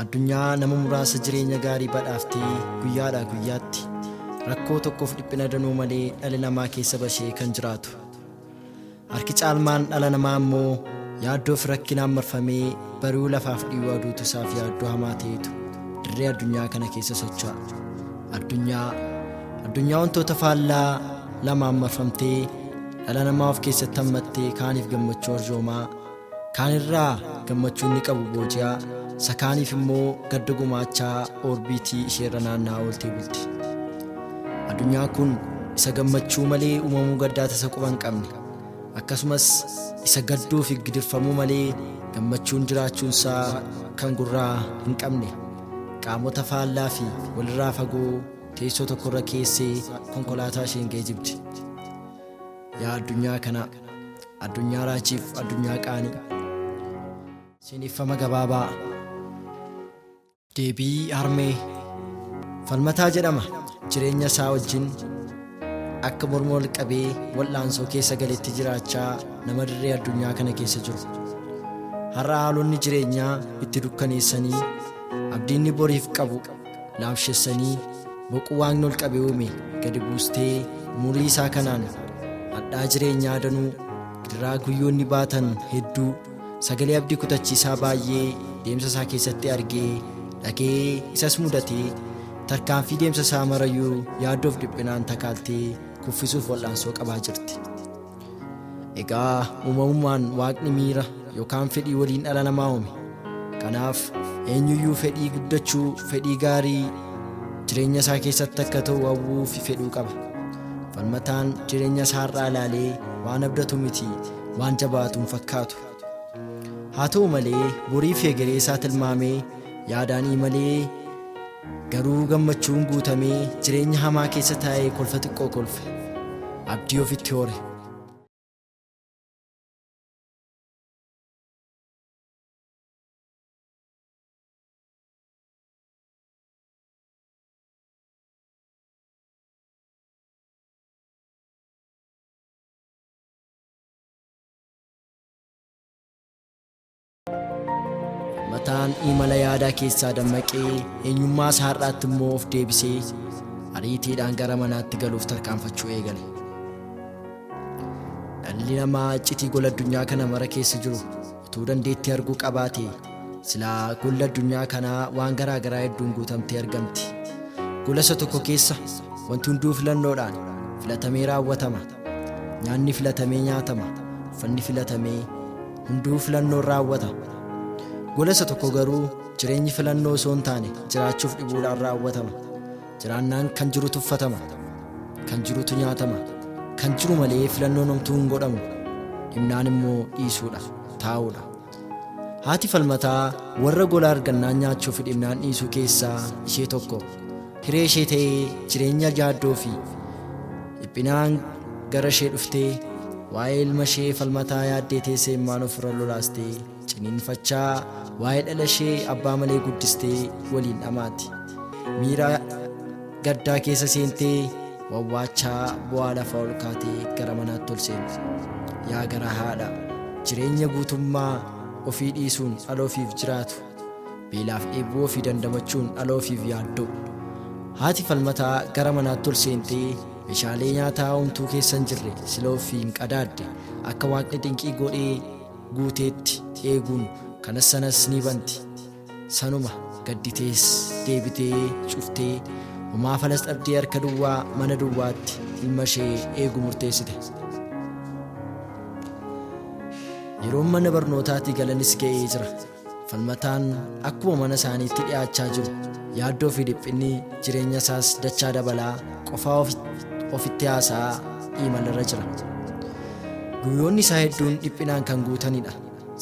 Addunyaa nama muraasa jireenya gaarii badhaaftee guyyaadhaa guyyaatti rakkoo tokkoof dhiphina danuu malee dhalli namaa keessa bashee kan jiraatu. Harki caalmaan dhala namaa immoo yaaddoo fi rakkinaan marfamee bari'uu lafaaf dhiyuu aduutu isaaf yaaddoo hamaa ta'etu dirree addunyaa kana keessa socho'a. Addunyaa addunyaa wantoota faallaa lamaan marfamtee dhala namaa of keessatti hammattee kaaniif gammachuu arjoomaa, kaanirraa gammachuu inni qabu booji'aa, isa kaaniif immoo gadda gumaachaa oorbiitii isheerra naanna'aa ooltee bulti. Addunyaan kun isa gammachuu malee uumamuu gaddaa tasa quba hin qabne, akkasumas isa gadduu fi gidirfamuu malee gammachuun jiraachuunsaa kan gurraa hin qabne, qaamota faallaa fi walirraa fagoo teessoo tokkorra keessee konkolaataa isheen geejibdi. Yaa addunyaa kanaa, addunyaa raajiif addunyaa qaanii. Seeneffama gabaabaa. Deebii harmee. Falmataa jedhama. Jireenya isaa wajjin akka morma wal qabee wal'aansoo keessa galetti jiraachaa nama dirree addunyaa kana keessa jiru. Har'a haalonni jireenyaa itti dukkaneessanii abdiinni boriif qabu laamshessanii boquu waaqni ol qabee uume gadi buustee umurii isaa kanaan hadhaa jireenyaa danuu gidiraa guyyoonni baatan hedduu sagalee abdii kutachiisaa baay'ee deemsa isaa keessatti argee dhagee isas mudatee tarkaanfii deemsa isaa marayyuu yaaddoof dhiphinaan takaaltee kuffisuuf wal'aansoo qabaa jirti. Egaa uumamummaan waaqni miira yookaan fedhii waliin dhala namaa uume. Kanaaf eenyuyyuu fedhii guddachuu, fedhii gaarii jireenya isaa keessatti akka ta'u hawwuu fi fedhuu qaba. Falmataan jireenya isaa har'aa ilaalee waan abdatu miti waan jabaatu hin fakkaatu. Haa ta'u malee borii fi egeree isaa tilmaamee yaadaan imalee garuu gammachuun guutamee jireenya hamaa keessa taa'ee kolfa xiqqoo kolfe. Abdii ofitti hore. Mataan imala yaadaa keessaa dammaqee eenyummaa isaa har'aatti immoo of deebisee ariitiidhaan gara manaatti galuuf tarkaanfachuu eegale. Dhalli namaa iccitii gola addunyaa kana mara keessa jiru utuu dandeettii arguu qabaate silaa golli addunyaa kanaa waan garaa garaa hedduun guutamtee argamti. Gola isa tokko keessa wanti hunduu filannoodhaan filatamee raawwatama. Nyaanni filatamee nyaatama. Uffanni filatamee hunduu filannoon raawwata. Gola isa tokko garuu jireenyi filannoo osoo hin taane jiraachuuf dhibuudhaan raawwatama. Jiraannaan kan jirutu uffatama. Kan jirutu nyaatama. Kan jiru malee filannoon homtuu hin godhamu. Dhibnaan immoo dhiisuudha, taa'uudha. Haati Falmataa warra gola argannaan nyaachuu fi dhibnaan dhiisuu keessaa ishee tokko. Hiree ishee ta'ee jireenya yaaddoo fi dhiphinaan gara ishee dhuftee waa'ee ilma ishee Falmataa yaaddee teessee immaan ofirra lolaastee ciniinfachaa waa'ee dhala ishee abbaa malee guddistee waliin dhamaati. Miira gaddaa keessa seentee wawwaachaa bu'aa lafa ol kaatee gara manaatti ol seente. Yaa garaa haadha, jireenya guutummaa ofii dhiisuun dhala ofiif jiraatu, beelaaf dheebuu ofii dandamachuun dhala ofiif yaadda'u. Haati Falmataa gara manaatti ol seentee meeshaalee nyaataa homtuu keessa hin jirre sila ofiin qadaadde akka waaqni dinqii godhee guuteetti eeguun kanas sanas ni banti. Sanuma gadditees deebitee cuftee homaa falas dhabdee harka duwwaa mana duwwaatti ilma ishee eeguu murteessite. Yeroon mana barnootaatii galanis ga'ee jira. Falmataan akkuma mana isaaniitti dhi'aachaa jiru yaaddoo fi dhiphinni jireenya isaas dachaa dabalaa qofaa ofitti haasa'aa imalarra jira. Guyyoonni isaa hedduun dhiphinaan kan guutanidha.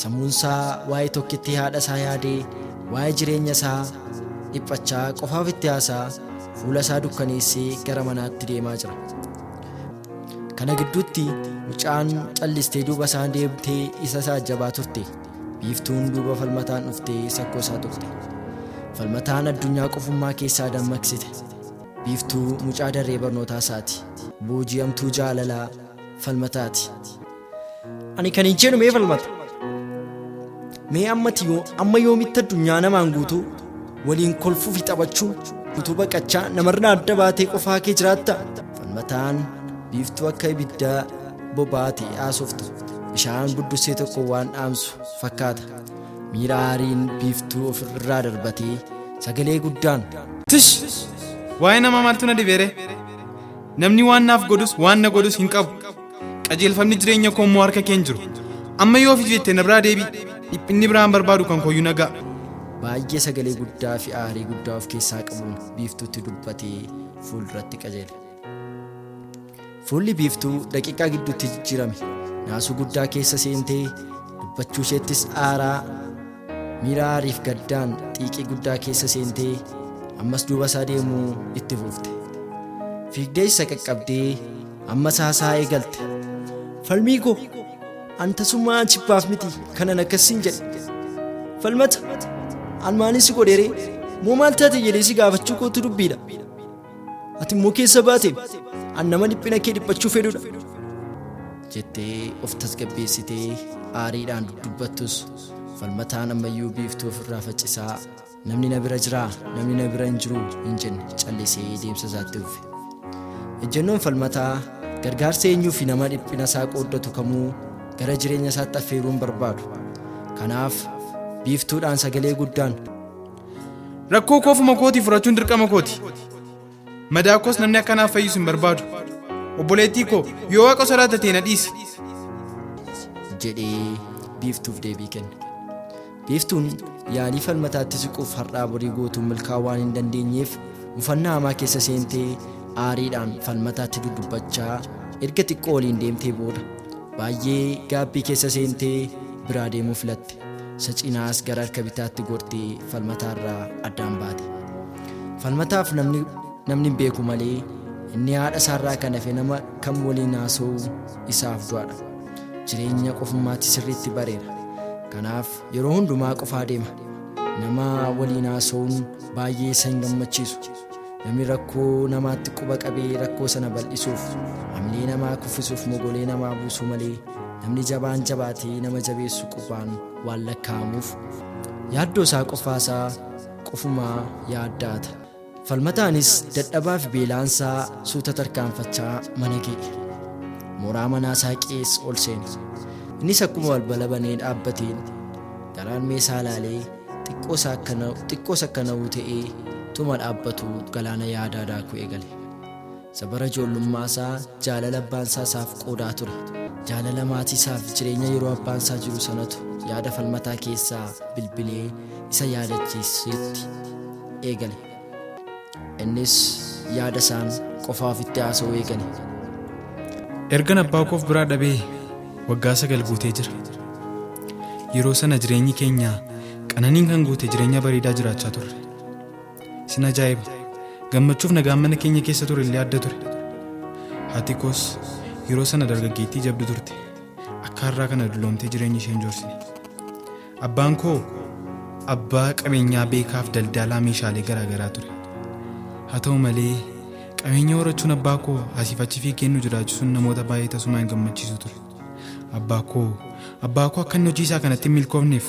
Sammuun isaa waa'ee tokkittii haadha isaa yaadee, waa'ee jireenya isaa dhiphachaa qofaa ofitti haasa'aa fuula isaa dukkaneessee gara manaatti deemaa jira. Kana gidduutti mucaan callistee duuba isaa deemtee isa saajjabaa turte. Biiftuun duuba Falmataan dhuftee sakkoo isaa tuqxe. Falmataan addunyaa qofummaa keessaa dammaqsite. Biiftuu mucaa daree barnootaa isaati. Booji'amtuu jaalalaa Falmataati. Ani kan hin jedhu mee Falmata. Mee ammati yoo amma yoomitti addunyaa namaan guutuu Waliin kolfuu fi taphachuu utuu baqachaa namarraa adda baatee qofaa kee jiraatta. Falmataan Biiftuu akka ibiddaa boba'aa ta'e haasoftu bishaan buddussee tokko waan dhaamsu fakkaata. Miira aariin Biiftuu of irraa darbatee sagalee guddaan. Tish! Waa'ee namaa maaltu na dhibeeree? Namni waan naaf godhus waan na godhus hin qabu. Qajeelfamni jireenya koo immoo harka kee hin jiru. Amma yoo ofiif jette na biraa deebi'i. Dhiphinni biraan barbaadu kan kooyyuu na ga'a. Baay'ee sagalee guddaa fi aarii guddaa of keessaa qabuun Biiftuutti dubbatee fuulduratti qajeele. Fuulli Biiftuu daqiiqaa gidduutti jijjiirame. Naasuu guddaa keessa seentee dubbachuu isheettis aaraa, miira aariif gaddaan xiiqii guddaa keessa seentee ammas duuba isaa deemuu itti fufte. Fiigdee isa qaqqabdee ammas haasaa eegalte. Falmii koo! An tasumaa jibbaaf miti kanan akkas siin jedhe. Falmata! An maalin si godheeree? Moo maal taate jedhee si gaafachuu kootu dubbiidha. Ati immoo keessa baate an nama dhiphina kee dhiphachuu fedhudha. Jettee of tasgabbeessitee aariidhaan dudubbattus Falmataan ammayyuu Biiftuu ofirraa faccisaa namni na bira jiraa namni na bira hin jiru hin jenne callisee deemsa isaatti fufe. Ejjennoon Falmataa gargaarsa eenyuu fi nama dhiphina isaa qooddatu kamuu gara jireenya isaatti affeeruu hin barbaadu. Kanaaf Biiftuudhaan sagalee guddaan. Rakkoo koo ofuma kootii furachuun dirqama kooti. Madaa koos namni akka naaf fayyisu hin barbaadu. Obboleettii koo, yoo Waaqa sodaatta ta'e na dhiisi. jedhee Biiftuuf deebii kenne. Biiftuun yaalii Falmataatti siquuf har'aa borii gootuun milkaa'uu waan hin dandeenyeef mufannaa hamaa keessa seentee aariidhaan Falmataatti dudubbachaa erga xiqqoo waliin deemtee booda baay'ee gaabbii keessa seentee biraa deemuu filatte. Isa cinaas gara harka bitaatti gortee Falmataarraa addaan baate. Falmataaf namni namni hin beeku malee inni haadha isaarraa kan hafe nama kam waliin haasa'uu isaaf du'aadha. Jireenya qofummaatti sirriitti bareera. Kanaaf yeroo hundumaa qofaa deema. Nama waliin haasa'uun baay'ee isa hin gammachiisu. Namni rakkoo namaatti quba qabee rakkoo sana bal'isuuf, hamilee namaa kuffisuuf mogolee namaa buusuu malee namni jabaan jabaatee nama jabeessu qubaan waan lakkaa'amuuf yaaddoo isaa qofaa isaa qofumaa yaaddaata. Falmataanis dadhabaa fi beelaansaa suuta tarkaanfachaa mana ga'e. Mooraa manaa isaa qees ol seene. Innis akkuma balbala banee dhaabbateen gara harmee isaa ilaalee xiqqoos akka na'uu ta'ee tuma dhaabbatu galaana yaadaa daakuu eegale. Isa bara ijoollummaa isaa jaalala abbaan isaa isaaf qoodaa ture, jaalala maatii isaa fi jireenya yeroo abbaan isaa jiru sanatu yaada Falmataa keessaa bilbilee isa yaadachiisuutti eegale. Innis yaada isaan qofaa ofitti haasa'uu eegale. Ergan abbaa koo of biraa dhabee waggaa 9 guutee jira. Yeroo sana jireenyi keenya qananiin kan guute jireenya bareedaa jiraachaa turre. Sin ajaa'iba! Gammachuuf nagaan mana keenya keessa ture illee adda ture. Haati koos yeroo sana dargaggeettii jabdu turte. Akka har'aa kana dulloomtee jireenya ishee hin joorsine. Abbaan koo abbaa qabeenyaa beekaaf daldaalaa meeshaalee garaa garaa ture. Haa ta'u malee qabeenya horachuun abbaa koo asiif achi fiigee nu jiraachisuun namoota baay'ee tasumaa hin gammachiisu ture. Abbaa koo abbaa koo akka inni hojii isaa kanatti hin milkoofneef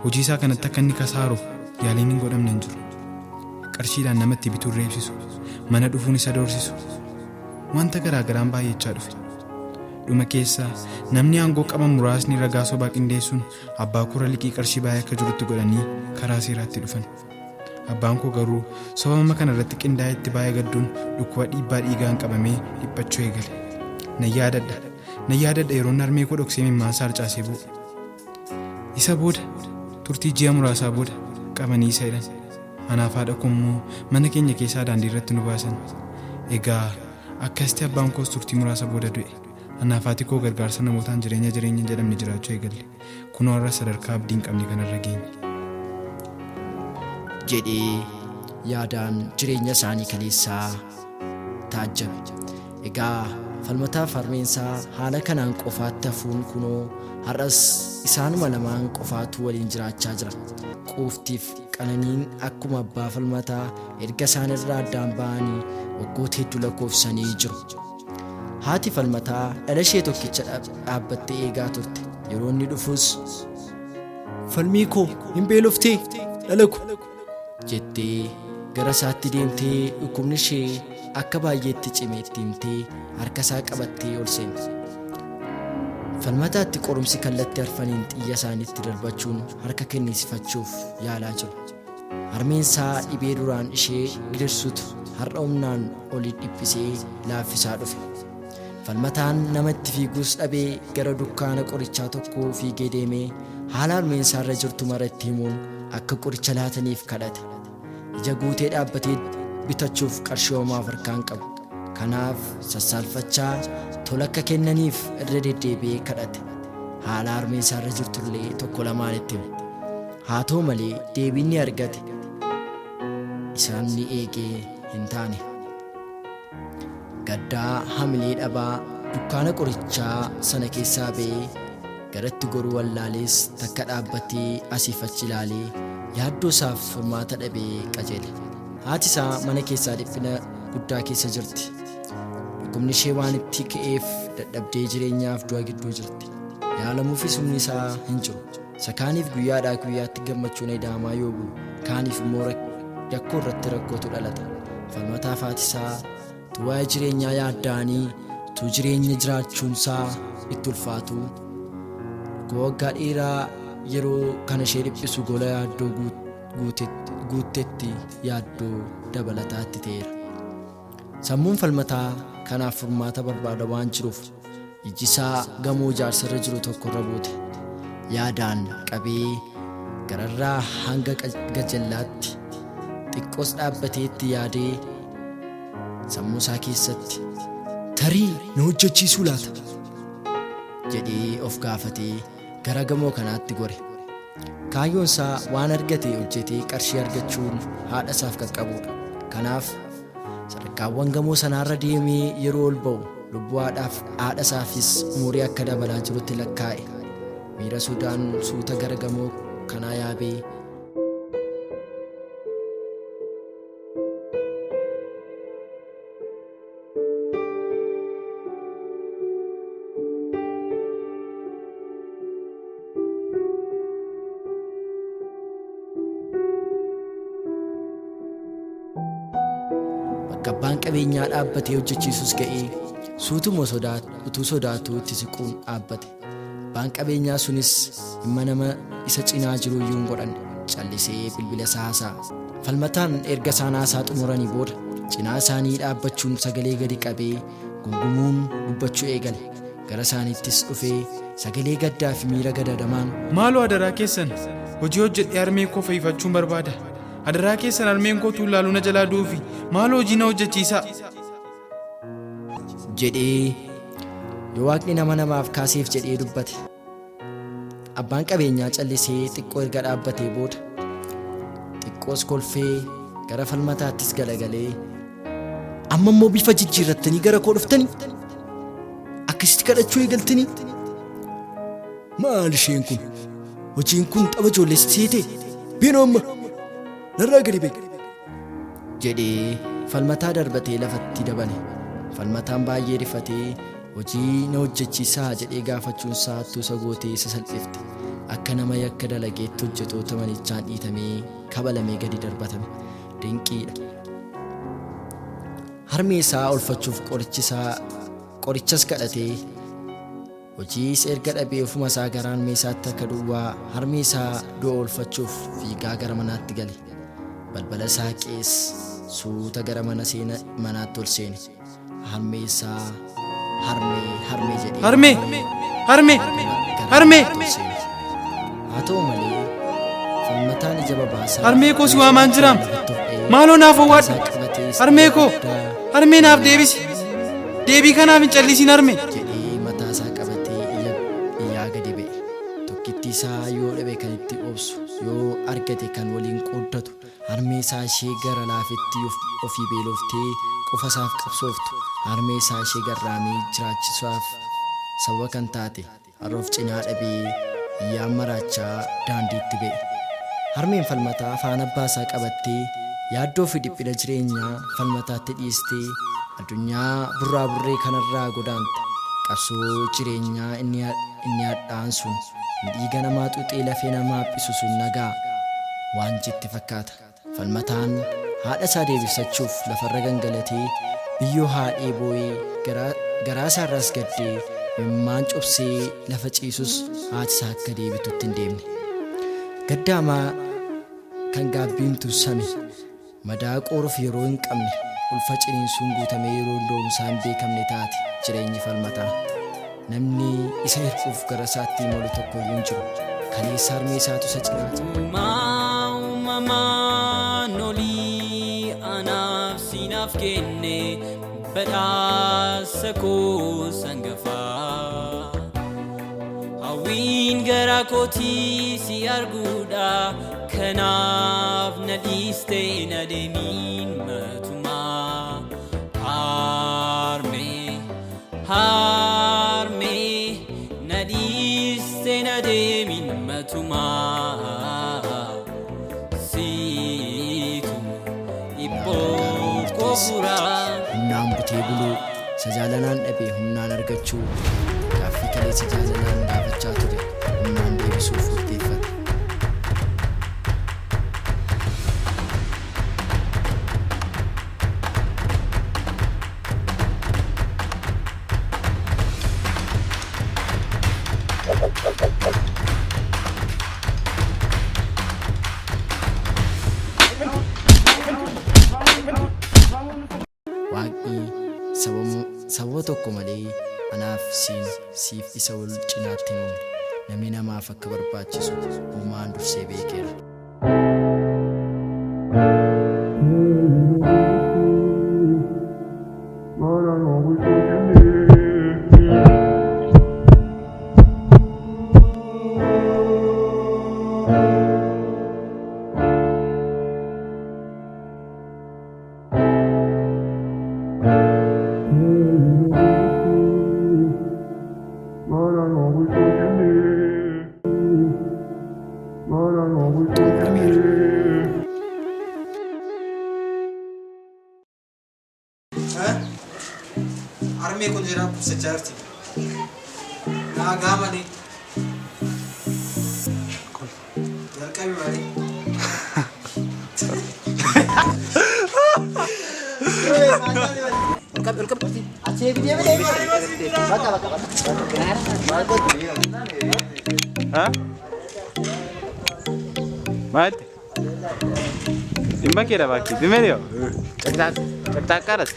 Hojii isaa kanatti akka inni kasaaruuf yaaliin hin godhamne hin jiru. Qarshiidhaan nama itti bituun reebsisu, mana dhufuun isa doorsisu. Wanta garaa garaan baay'achaa dhufe. Dhuma keessa namni aangoo qaban muraasni ragaa sobaa qindeessuun abbaa koorra liqii qarshii baay'ee akka jirutti godhanii karaa seeraatti dhufan. Abbaan koo garuu sobama kana irratti qindaa'etti baay'ee gadduun dhukkuba dhiibbaa dhiigaan qabamee dhiphachuu eegale. Nan yaadadha, nan yaadadha yeroon harmee koo dhoksee imimmaansaa harcaasee boo'u. Isa booda turtii ji'a muraasaa booda qabanii isa hidhan. Anaaf haadha koo immoo mana keenya keessaa daandii irratti nu baasan. Egaa akkasitti abbaan koos turtii muraasa booda du'e. Anaaf haati koo gargaarsa namootaan jireenya jireenya hin jedhamne jiraachuu eegalle. Kunoo har'as sadarkaa abdii hin qabne kanarra geenye. Jedhee yaadaan jireenya isaanii kaleessaa taajjabe. Egaa Falmataaf harmeensaa haala kanaan qofaatti hafuun kunoo har'as isaanuma lamaan qofaatu waliin jiraachaa jira. Quuftiif Qananiin akkuma abbaa Falmataa erga isaan irraa addaan ba'anii waggoota hedduu lakkoofsisanii jiru. Haati Falmataa dhala ishee tokkicha dhaabbattee eegaa turte. Yeroo inni dhufus. Falmii koo hin beeloftee dhala ko? Jettee gara isaatti deemtee dhukkubni ishee akka baay'eetti cime itti himtee harka isaa qabattee ol seente. Falmataatti qorumsi kallattii arfaniin xiyya isaaniitti darbachuun harka kennisifachuuf yaalaa jiru. Harmeen isaa dhibee duraan ishee gidirsutu har'a humnaan oli dhiphisee laaffisaa dhufe. Falmataan nama itti fiiguus dhabee gara dukkaana qorichaa tokkoo fiigee deemee haala harmeen isaa irra jirtu mara itti himuun akka qoricha laataniif kadhate. Ija guutee dhaabbatee bitachuuf qarshii homaa of harkaa hin qabu. Kanaaf sassaalfachaa tola akka kennaniif irra deddeebi'ee kadhate. Haala harmeen isaa irra jirtullee tokko lamaan itti hime. Haa ta'u malee deebiin inni argate isa inni eege hin taane. Gaddaa hamilee dhabaa dukkaana qorichaa sana keessaa ba'ee garatti goruu wallaalees takka dhaabbatee asiif achi ilaalee yaaddoo isaaf furmaata dhabee qajeele. Haati isaa mana keessaa dhiphina guddaa keessa jirti. Dhukkubni ishee waan itti ka'eef dadhabdee jireenyaaf du'a gidduu jirti. Yaalamuufis humni isaa hin jiru. Isa kaaniif guyyaadhaa guyyaatti gammachuun eda'amaa yoo bulu, kaaniif immoo rakkoo irratti rakkootu dhalata. Falmataaf haati isaa utuu waa'ee jireenyaa yaadda'anii, utuu jireenya jiraachuunsaa itti ulfaatuu, dhukkuba waggaa dheeraa yeroo kana ishee dhiphisu gola yaaddoo guuttetti yaaddoo dabalataa itti ta'eera. Sammuun Falmataa kanaaf furmaata barbaada waan jiruuf ijji isaa gamoo ijaarsarra jiru tokkorra buute. Yaadaan qabee gararraa hanga gajjallaatti xiqqoos dhaabbatee itti yaadee sammuu isaa keessatti tarii na hojjechiisuu laata? jedhee of gaafatee gara gamoo kanaatti gore. Kaayyoon isaa waan argate hojjetee qarshii argachuun haadha isaaf qaqqabuudha. Kanaaf sadarkaawwan gamoo sanaarra deemee yeroo ol ba'u lubbuu haadhaaf haadha isaafis umurii akka dabalaa jirutti lakkaa'e. Miira sodaan suuta gara gamoo kanaa yaabee Bakka abbaan qabeenyaa dhaabbatee hojjechiisus ga'ee suutuma utuu sodaatuu itti siquun dhaabbate. Abbaan qabeenyaa sunis dhimma nama isa cinaa jiru iyyuu hin godhanne. Callisee bilbila isaa haasa'a. Falmataan erga isaan haasaa xumuranii booda cinaa isaanii dhaabbachuun sagalee gadi qabee gungumuun dubbachuu eegale. Gara isaaniittis dhufee sagalee gaddaa fi miira gadadamaan. Maaloo adaraa keessan hojii hojjedhee harmee koo fayyifachuun barbaada. Adaraa keessan harmeen koo tuullaaluu na jalaa du'uufi maaloo hojii na hojjechiisaa. Jedhee yoo waaqni nama namaaf kaaseef jedhee dubbate. Abbaan qabeenyaa callisee xiqqoo erga dhaabbatee booda xiqqoos kolfee gara falmataattis galagalee amma immoo bifa jijjiirrattanii gara koo dhuftanii akkasitti kadhachuu eegaltanii maal isheen kun hojiin kun tapha ijoollee seete beenoo amma narraa gadi ba'e jedhee falmataa darbatee lafatti dabale. Falmataan baay'ee rifatee hojii na hojjechiisaa jedhee gaafachuun isaa hattuu isa gootee isa salphifte. Akka nama yakka dalageetti hojjetoota manichaan dhiitamee kabalamee gadi darbatame. Dinqiidha. Harmee isaa olfachuuf qorichas kadhatee hojiis erga dhabee ofuma isaa garaan meesaatti harka duwwaa harmee isaa du'a oolfachuuf fiigaa gara manaatti gale. Balbala isaa qees suuta gara mana seena manaatti ol seene. Harmee isaa harmee harmee jedhee Harmee! Harmee! gara Harmee! manaatti ol seene. Haa ta'u malee falmataan ija babaasaa Harmee koo si waamaan jiraam. lafatti of dha'ee Maaloo naaf owwaadhu. isaa qabatee Harmee koo! guddaa Harmee naaf deebisi. Deebii kanaaf hin callisiin harmee. jedhee mataa isaa qabatee iyya iyyaa gadi ba'e. Tokkittii isaa yoo dhabe kan itti obsu, yoo argate kan waliin qooddatu, harmee isaa ishee gara laafettii ofii beeloftee qofa isaaf qabsooftu, harmee isaa ishee garraamii jiraachisuuf sababa kan taate har'a of cinaa dhabee iyyaan maraachaa daandiitti ba'e. Harmeen falmataa afaan abbaa isaa qabattee yaaddoo fi dhiphina jireenyaa falmataatti dhiistee addunyaa burraa burree kanarraa godaante. Qabsoo jireenyaa inni hadhaa'an sun dhiiga namaa xuuxee lafee namaa haphisu sun nagaa waan jette fakkaata. Falmataan haadha isaa deebisachuuf lafarra gangalatee biyyoo haadhee boo'ee garaa isaarraas gaddee imimmaan cobsee lafa ciisus haati isaa akka deebitutti hin deemne. Gaddaamaa kan gaabbiin tursame madaa qooruuf yeroo hin qabne ulfa ciniinsuun guutamee yeroo da'umsaa hin beekamne taate jireenyi Falmataa. Namni isa hirquuf gara isaatti imalu tokko iyyuu hin jiru. Kaleessa harmee isaatu isa cinaa jira. Uumaa uumamaan olii anaaf siinaaf kenne badhaasa koo sangafaa. Hawwiin garaa kootii si arguudha kanaaf na dhiistee na deemiin matumaa. Harmee harmee na dhiistee na deemiin matumaa. Siitu dhibboo koo furaa. Humnaan butee buluu, isa jaalanaan dhabe humnaan argachuu, gaaffii kaleessa jaalalaan gaafachaa ture humnaan deebisuuf murteeffate. Waaqni sababa tokko malee anaaf siin siif isa wal cinaatti hin uumne. Namni namaaf akka barbaachisu uumaan dursee beekeera. Xumurameera. Harmee kun jira kubsachaa jirti. Naagaa malee. Jalqabi malee. Maal? Dhimma keedha baakki. Dimerio. Caqcaqqaadhas.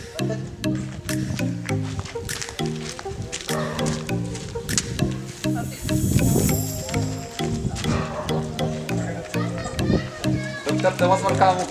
Doktar Thomas Malkamu.